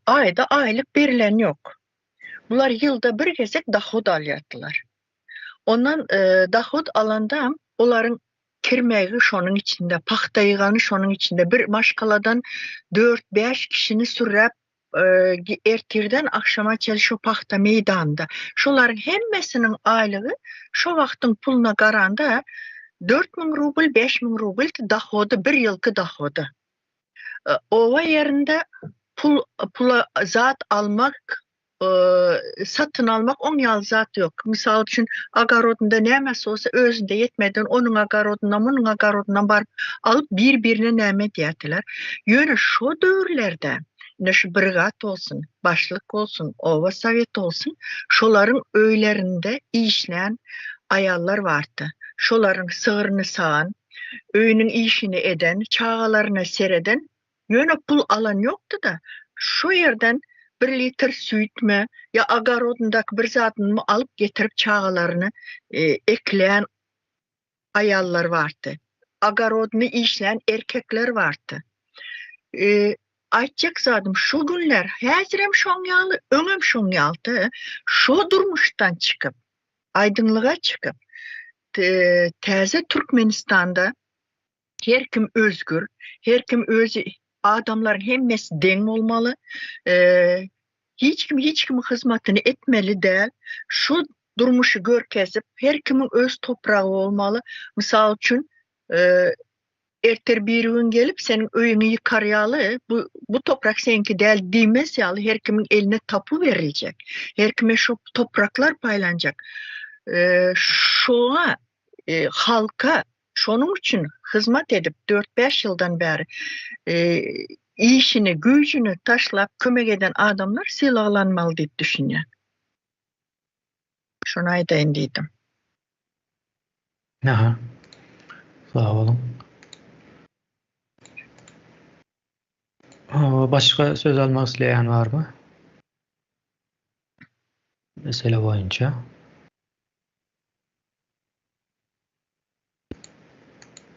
aýda aýlyk berilen ýok. Bular ýylda bir gezek dohod alýardylar. Ondan dohod alandam olaryň Kirmegi şonuň içinde, pagta ýygany şonuň içinde. Bir maşgaladan dört-bäş kişini sürräp, ertirden agşama çenli şo pagta meýdanynda. Şolaryň hemmesiniň aýlygy şo wagtyň puluna garanda 4000 rubl, 5000 rubl dohody, bir ýylky dohody. Oba ýerinde pul pula zat almak satyn almak oň ýaly zat ýok. Mysal üçin, agarodynda nämesi bolsa özünde ýetmeden onuň agarodyndan, munuň agarodyndan baryp alyp bir-birine näme edýärdiler. Ýöne şo döwürlerde ine şu brigat bolsun, başlyk bolsun, oba soweti bolsun, şolaryň öýlerinde işlän aýallar bardy. Şolaryň sygryny sagan, öýüniň işini eden, çagalaryna sereden Ýöne pul alan ýokdy-da, şo ýerden bir litr süýtmi ýa ogorodyndaky bir zadynymy alyp getirip çagalaryny ekleýän aýallar bardy. Ogorodyny işlän erkekler bardy. Aýtjak zadym şu günler häzirem şoň ýaly, öňem şoň ýalydy. Şo durmuşdan çykyp, aýdyňlyga çykyp, täze Türkmenistanda Her kim özgür, her kim öz adamlaryň hemmesi deň bolmaly. Hiç kim hiç kimiň hyzmatyny etmeli däl. Şu durmuşy görkezip, her kimiň öz topragy bolmaly. Mysal üçin, ertir birigün gelip seniň öýüňi ýykar ýaly, bu bu toprak seňki däl diýmez ýaly her kimiň eline tapu beriljek. Her kime şu topraklar paýlanjak. Şoňa halka Şonuň üçin hyzmat edip dört-bäş ýyldan bäri işini, güýjüni taşlap kömek eden adamlar sylaglanmaly diýip düşünýän. Şony aýdaýyn diýdim. Aha. Sag boluň. Başga söz almak isleýän barmy? Mesele boýunça.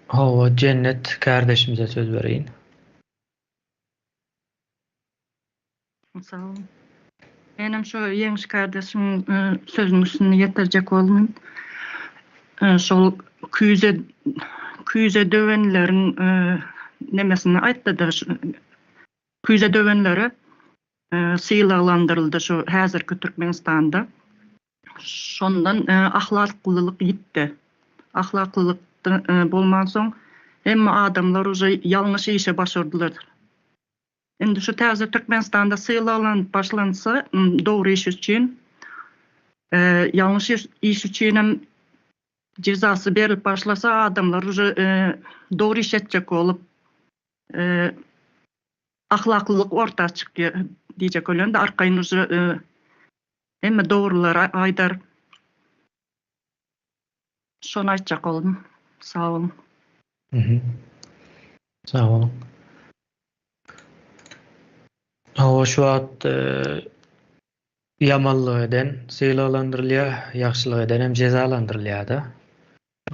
Hawa, Jennet kärdeşimize söz bereýin. Sag boluň. Menem şu Ýeňiş kärdeşiň sözüniň üstüni ýetirjek boldum. Şol küýze küýze döwenleriň nemesini aýtdy-da, küýze döwenlere sylaglandyryldy şu häzirki Türkmenistanda. Şondan ahlaklylyk ýitdi. Ahlaklylyk bolmansoň hemme adamlar uje ýalňyş işe baş urdular. Indi şu täze Türkmenistanda sylaglanyp başlansa dogry iş üçin, ýalňyş iş üçinem jezasy berilip başlasa adamlar uje dogry iş etjek bolup ahlaklylyk orta çykýar diýjek bolýan-da arkaýyn uje Hemme dogrulary aýdar. Şony aýtjak boldum. Sag boluň. Sag boluň. Hawa şu wagt ýamanlyk eden sylaglandyrylýar, ýagşylyk eden hem jezalandyrylýar-da.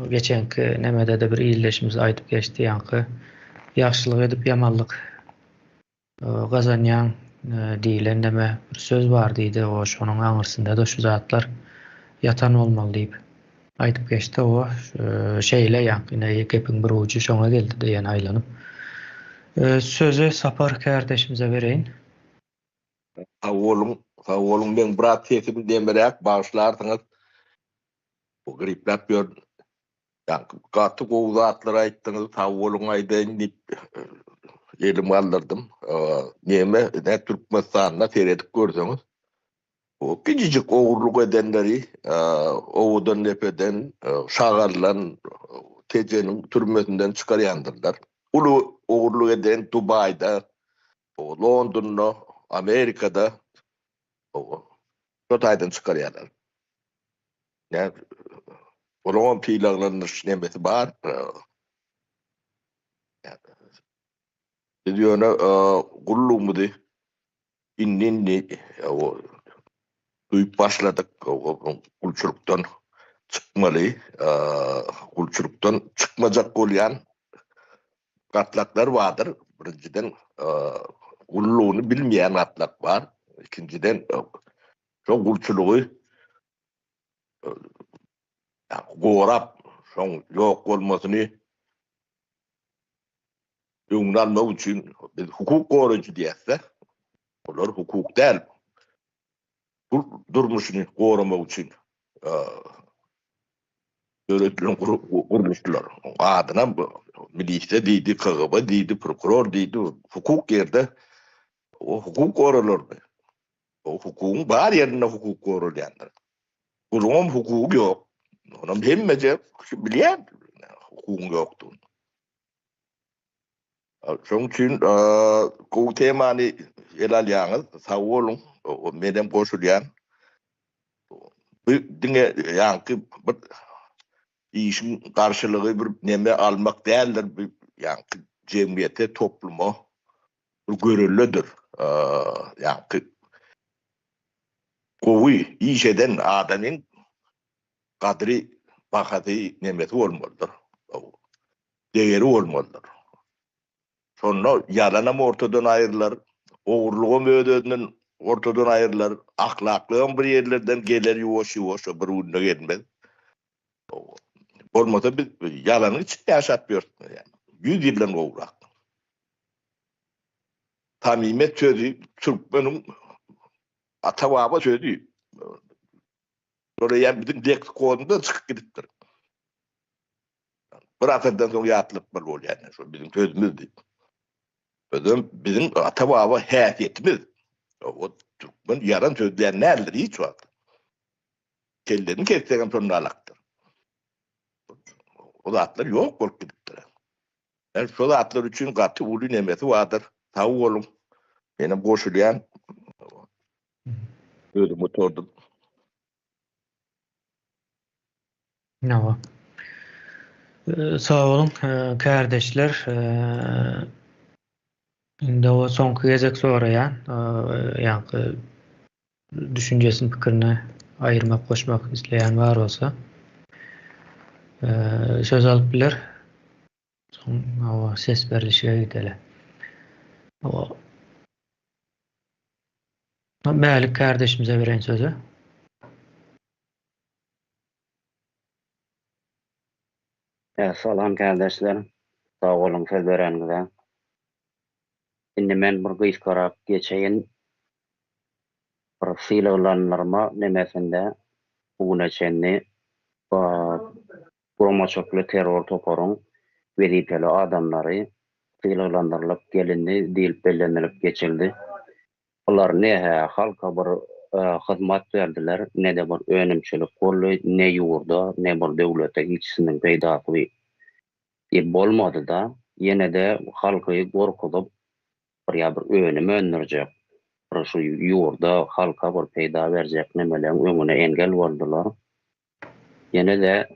Geçenki nemede-de bir ildeşimiz aýdyp geçdi, ýaňky ýagşylyk edip ýamanlyk Gazanýaň diýlen neme bir söz bar diýdi, o şonuň aňyrsynda-da şu zatlar ýatan bolmaly diýip. Aýdyp geçdi o şeýle ýaňky ine gepiň bir ujy şoňa geldi-de ýene aýlanyp. Sözi Sapar kärdeşimize bereýin. Sag boluň, sag boluň meň biraz sesim demiräk bagyşlarsyňyz. Gripläp ýörün. Ýaňky gaty gowy zatlar aýtdyňyz, sag boluň aýdaýyn diýip elim galdyrdym. Neme, ine Türkmenistanda seredip görseňiz, O kiçijik ogurlyk edenleri Owadandepeden, Şagaldan, Tejeniň türmesinden çykarýandyrlar. Uly ogurlyk eden Dubaýda, Londonda, Amerikada şo taýdan çykarýarlar. Olaňam sylaglanyş nemesi bar. Biz ýöne gullugymyzy Indi-indi duýup başladyk, gulçulykdan çykmaly, gulçulykdan çykmajak bolýan gatlaklar bardyr. Birinjiden, gullugyny bilmeýän gatlak bar. Ikinjiden, şo gulçulygy gorap, şoň ýok bolmasyny öňüni almak üçin biz hukuk goraýjy diýäs-de, olar hukuk däl, gul durmuşyny goramak üçin döredilen gurluşlar. Adyna milisiýa diýdi, KGB diýdi, prokuror diýdi, hukuk ýerde o hukuk goralarmy? O hukugyň bar ýerinde hukuk goralýandyr. Guluňam hukugy ýok. Onam hemmeje bilýär hukugyň ýokdugyny. Şonuň üçin gowy temany ele alýaňyz. Sag boluň. Menem goşulýan. Bu diňe ýaňky bir işiň garşylygy bir neme almak däldir. Bu ýaňky jemgyýete, topluma bir göreldedir. Ýaňky gowy iş eden adamyň gadyry, bahasy, nemesi bolmalydyr. Degeri bolmalydyr. Şonda ýalanam ortadan aýrylar, ogurlygam öz-özünden ortadan aýrylar, ahlaklygam bir ýerlerden geler ýuwaş-ýuwaş, o bir günde gelmez. Bolmasa biz ýalanyň içinde ýaşap ýörüs, ýüz ýyldan gowrak. Samimiýet sözi türkmeniň ata-baba sözi. Şol eýýäm biziň leksikonymyzdan çykyp gidipdir. Bir asyrdan soň ýatlatmaly bolýar ine şol biziň sözümiz diýip. Özem biziň ata-baba häsiýetimiz. O türkmen ýalan sözleýän däldir hiç wagt. Kellesini kessegem şonda alakdyr. O zatlar ýok bolup gidipdir. Yani şo zatlar üçin gaty uly nemesi bardyr. Sag boluň. Menem goşulýan. Özüm gutardym. Hawa. Sag boluň, kärdeşler. Indi o soňky gezek soraýan, ýaňky düşünjesini, pikirini aýyrmak, goşmak isleýän bar bolsa, söz alyp biler. Soň hawa ses berlişige gideli. Hawa. Mälik kärdeşimize bereýin sözi. Salam kärdeşler. Sag boluň söz bereniňize. Indi men bir gysgarak geçeýin. Bir sylaglandyrma nemesinde bu güne çenli guramaçylykly terror toparyň wezipeli adamlary sylaglandyrylyp gelindi diýlip bellenilip geçildi. Bular ne-hä halka bir hyzmat berdiler, ne-de bir önümçilik boldy, ne ýurda, ne bir döwlete hiçisiniň peýdasy bolmady-da, ýene-de halky gorkuzyp bir ýa bir önüm öndürjek, bir şu ýurda, halka bir peýda berjek nemeleň öňüne engel boldular. Ýene-de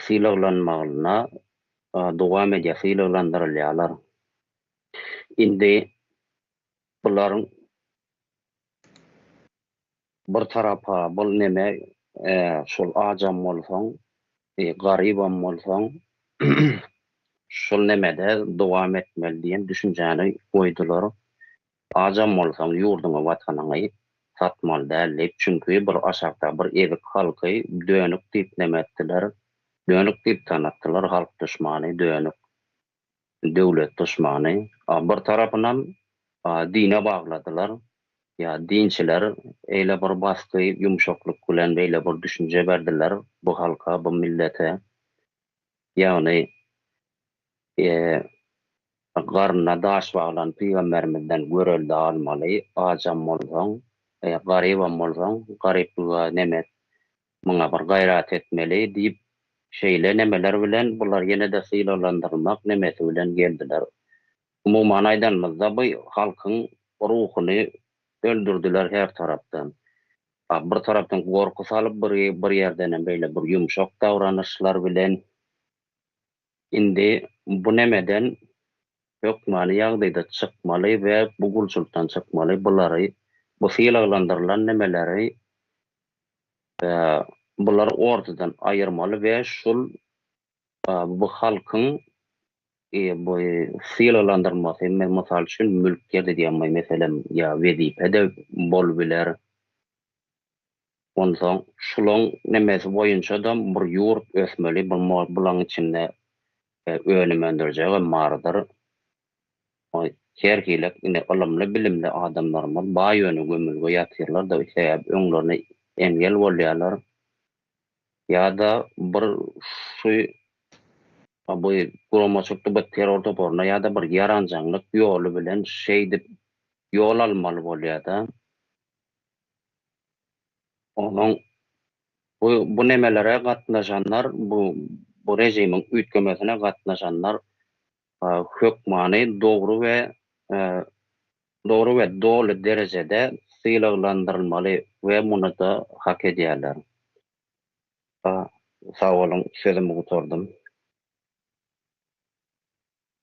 sylaglanmagyna dowam edýär, sylaglandyrylýarlar. Indi bularyň bir tarapa bul neme şol ajam bolsaň, garybam bolsaň şul nemede dowam etmeli diýen düşünjäni goýdular. Ajam bolsaň ýurduňy, watanyňy. satmaly däl diýip, çünki bir aşakda bir ezik halky dönük diýip neme etdiler, dönük diýip tanatdylar, halk duşmany, dönük, döwlet duşmany. A bir tarapynam dine bagladylar, ýa dinçiler eýle bir basgy, ýumşaklyk bilen beýle bir düşünje berdiler bu halka, bu millete. Ýagny Garnyna daş baglan pygamberimizden görelde almaly, ajam bolsaň, garybam bolsaň, garyplyga neme et, muňa bir gaýrat etmeli diýip, şeýle nemeler bilen bular ýene-de sylaglandyrylmak nemesi bilen geldiler. Umuman aýdanymyzda bu halkyň ruhuny öldürdiler her tarapdan. Bir tarapdan gorky salyp, bir ýerdenem beýle bir ýumşak davranyşlar bilen Indi bu nemeden hökmany ýagdaýda çykmaly we bu gulçulykdan çykmaly, bulary, bu sylaglandyrylan nemeleri bulary ortadan aýyrmaly we şul bu halkyň bu sylaglandyrmasy, mysal üçin mülk ýerde diýen meselem ýa wezipe-de bolubiler. Onsoň şulaň nemesi boýunça-da bir ýurt ösmeli, bir bulaň içinde önüm öndürjegem bardyr. Her hili indi ylymly-bilimli adamlarymyz bar ýöne gömülge ýatyrlar-da, sebäbi öňlerine engel bolýarlar. Ýa-da bir şu bu guramaçylykly bir terror toparyna ýa-da bir ýaranjaňlyk ýoly bilen şeýdip ýol almaly bolýar-da. Onuň bu bu nemelere gatnaşanlar, bu bu režimiň üýtgemesine gatnaşanlar hökmany dogry we dogry we doly derejede sylaglandyrylmaly we muny-da hak edýärler. Sag boluň, sözümi gutardym.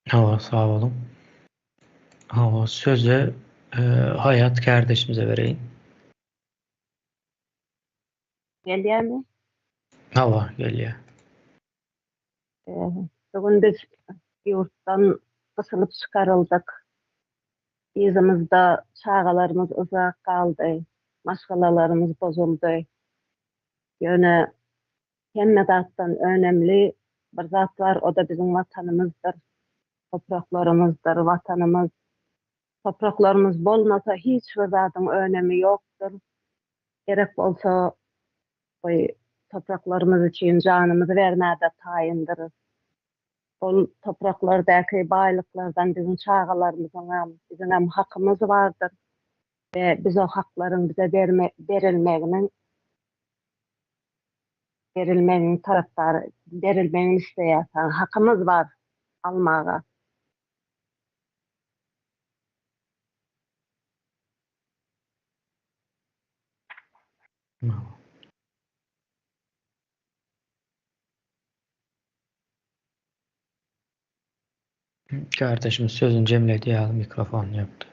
Hawa, sag boluň. Hawa, sözi Haýat kärdeşimize bereýin. Gelýärmi? Hawa, gelýär. Bu gün biz ýurtdan gysylyp çykaryldyk. Yzymyzda çagalarymyz yzak galdy, maşgalalarymyz bozuldy. Ýöne Hemme zatdan önemli bir zat bar, o-da biziň Watanymyzdyr, topraklarymyzdyr, Watanymyz. Topraklarymyz bolmasa hiç bir zadyň önemi ýokdur. Gerek bolsa goý topraklarymyz üçin janymyzy bermäde taýyndyrys. Ol topraklardaky baýlyklardan biziň çagalarymyzyňam, biziňem hakymyz bardyr we biz o haklaryň bize berilmeginiň berilmeginiň tarapdary, berilmegini isleýäs. Hakymyz bar almaga. Kardeşimiz sözüni jemledi ýaly mikrofon ýapdy.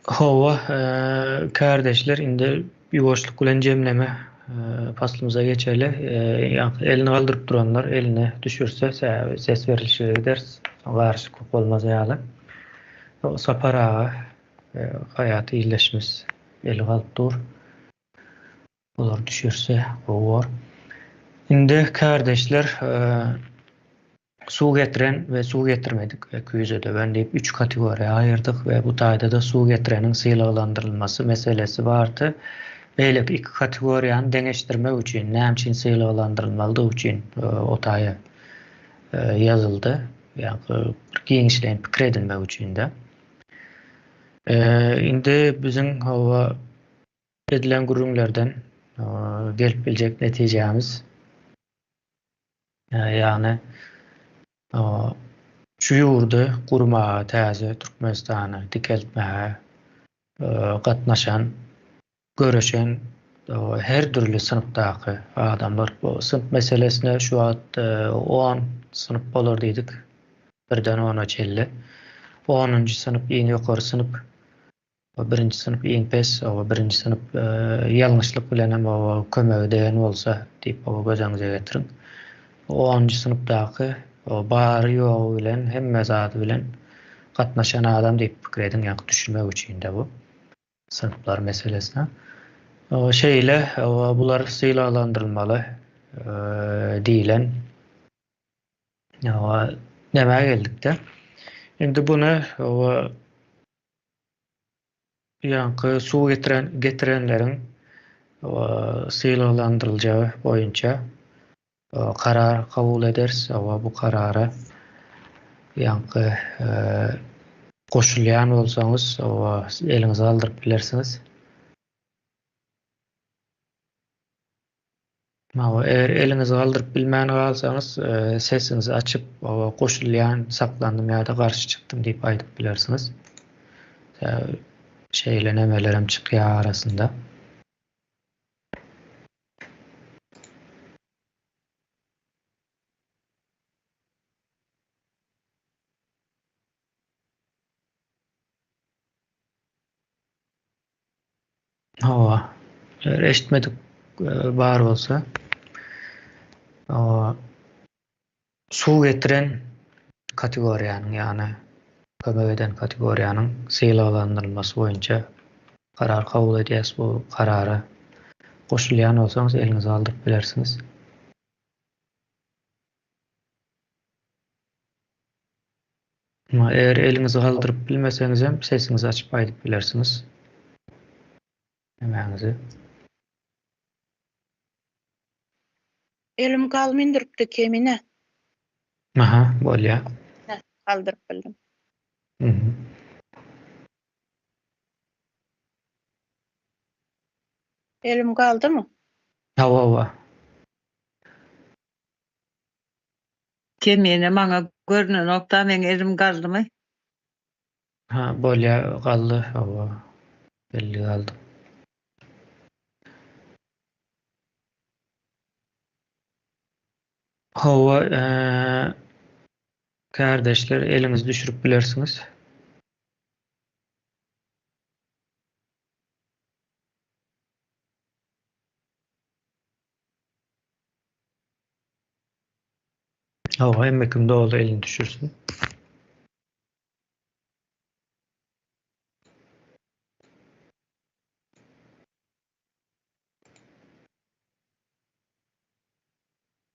Hawa, kardeşler indi ýuwaşlyk bilen jemleme paslymyza geçeli. Elini galdyryp duranlar elini düşürse, sebäbi ses berilişige gideris. Garyşyklyk bolmaz ýaly. Sapar aga, Haýat ildeşimiz eli galyp dur. Olar düşürse gowy bor. Indi kärdeşler suw getiren we suw getirmedik we küýze döwen diýip üç kategoriýa aýyrdyk we bu taýda-da suw getireniň sylaglandyrylmasy meselesi bardy. Beýleki iki kategoriýany deňeşdirmek üçin, näme üçin sylaglandyrylmalydygy üçin o taýa ýazyldy. Ýa-da bir giňişleýin pikir edinmek üçin-de. Indi biziň hawa Edilen gürrüňlerden gelip biljek netijämiz, ýagny şu ýurdy gurmaga, täze Türkmenistany dikeltmäge gatnaşan, göreşen her dürli synpdaky adamlar, bu synp meselesine şu wagt on synp bolar diýdik, birden ona çenli. Onunjy synp iň ýokary synp. Birinji synp iň pes, oba birinji synp ýalňyşlyk bilenem oba kömegi degen bolsa diýip oba göz öňüňize getiriň. Onunjy synpdaky bary ýogy bilen hemme zady bilen gatnaşan adam diýip pikir ediň ýa düşünmek üçin-de bu. Synplar meselesine. Şeýle bular sylaglandyrylmaly diýlen nämä geldikde. Indi buny ýaňky suw getiren getirenleriň sylaglandyryljagy boýunça karar kabul ederis. Hawa, bu karara ýaňky goşulýan bolsaňyz, hawa, eliňizi galdyryp bilersiňiz. Hawa, eger eliňizi galdyryp bilmän galsaňyz, sesiňizi açyp, hawa, goşulýan, saklandym ýa-da garşy çykdym diýip aýdyp bilersiňiz. Şeýle nemelerem çykýar arasynda. Hawa. Eger eşitmedik e, bar bolsa, hawa, suw getiren kategoriýanyň, ýagny kömek eden kategoriýanyň sylaglandyrylmasy boýunça karar kabul edýäs. Bu karara goşulýan bolsaňyz eliňizi galdyryp bilersiňiz. Eger eliňizi galdyryp bilmeseňizem sesiňizi açyp aýdyp bilersiňiz. Nämäňizi? Elim galmyndyrypdy kemine. Aha, bolýa. Galdyryp bildim. Mhm. Elim galdymy? Hawa, hawa. Kemine maňa görnenokda meň elim galdymy? Ha bolýa galdy hawa belli galdy. Hawa kärdeşler eliňizi düşürip bilersiňiz. Hawa, hemme kim doly elini düşürsin.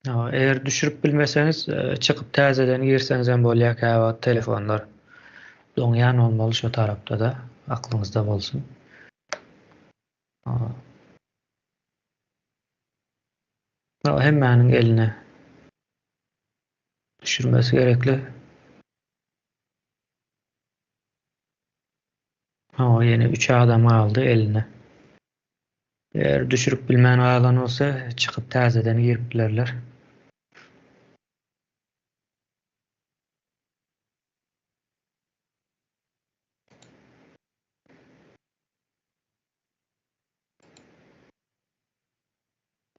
Hawa, eger düşürip bilmeseňiz, e, çykyp täzeden girseňiz hem bolýar, käwagt telefonlar doňýan bolmaly şo tarapda-da, aklyňyzda bolsun. Hemmäniň eline düşürmesi gerekli. Hawa, ýene 3 adam galdy eline. Eger düşürip bilmän galan bolsa, çykyp täzeden girip bilerler.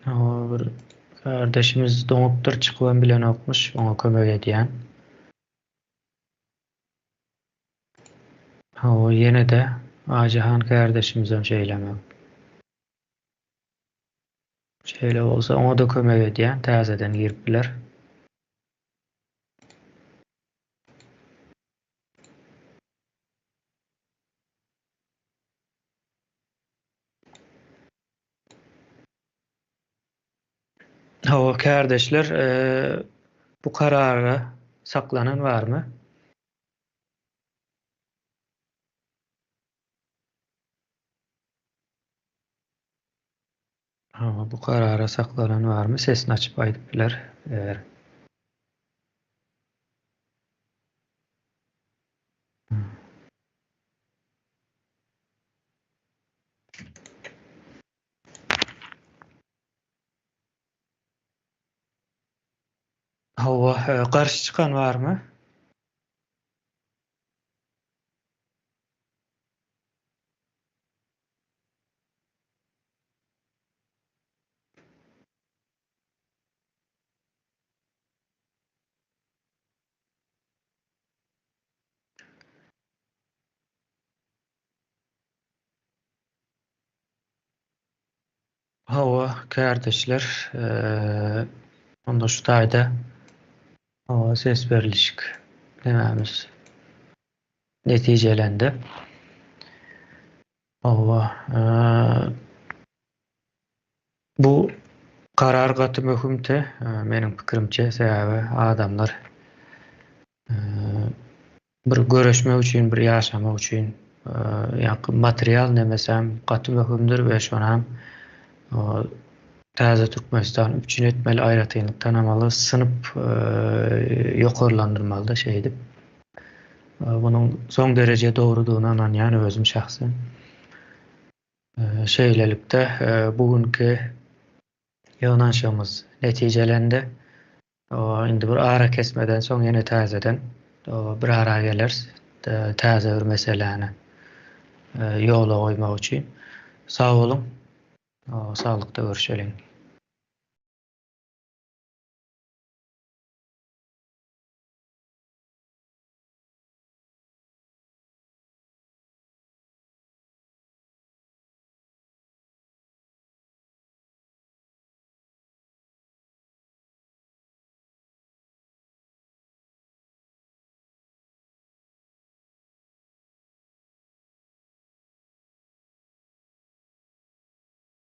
Hawa bir kardeşimiz doňupdyr çykybam bilenokmyş oňa kömek edýän. Hawa ýene-de Aýjahan kardeşimizem şeýlemi. Şeýle bolsa oňa-da kömek edýän täzeden girip biler. Hawa, kärdeşler, bu karara saklanan barmy? Hawa, bu karara saklanan barmy? Sesini açyp aýdyp biler, eger. Hawa, garşy çykan barmy? Hawa, kärdeşler, onda şu taýda hawa ses berlişik nämämiz netijelendi. Hawa, bu karar gaty möhümdi, meniň pikirimçe, sebäbi adamlar bir göreşmek üçin, bir ýaşamak üçin ýaňky material nemesem gaty möhümdir we şonam täze Türkmenistan üpjün etmeli, aýratynlyk tanamaly, synyp ýokarlandyrmalyda şeýdip. Munuň soň dereje dogrudygyna ynanýan özüm şahsen. Şeýlelikde, bu günki ýygnanyşygymyz netijelendi. Indi bir arakesmeden soň ýene täzeden bir ara geleris, täze bir meseläni ýola goýmak üçin. Sag boluň, saglykda görüşeliň.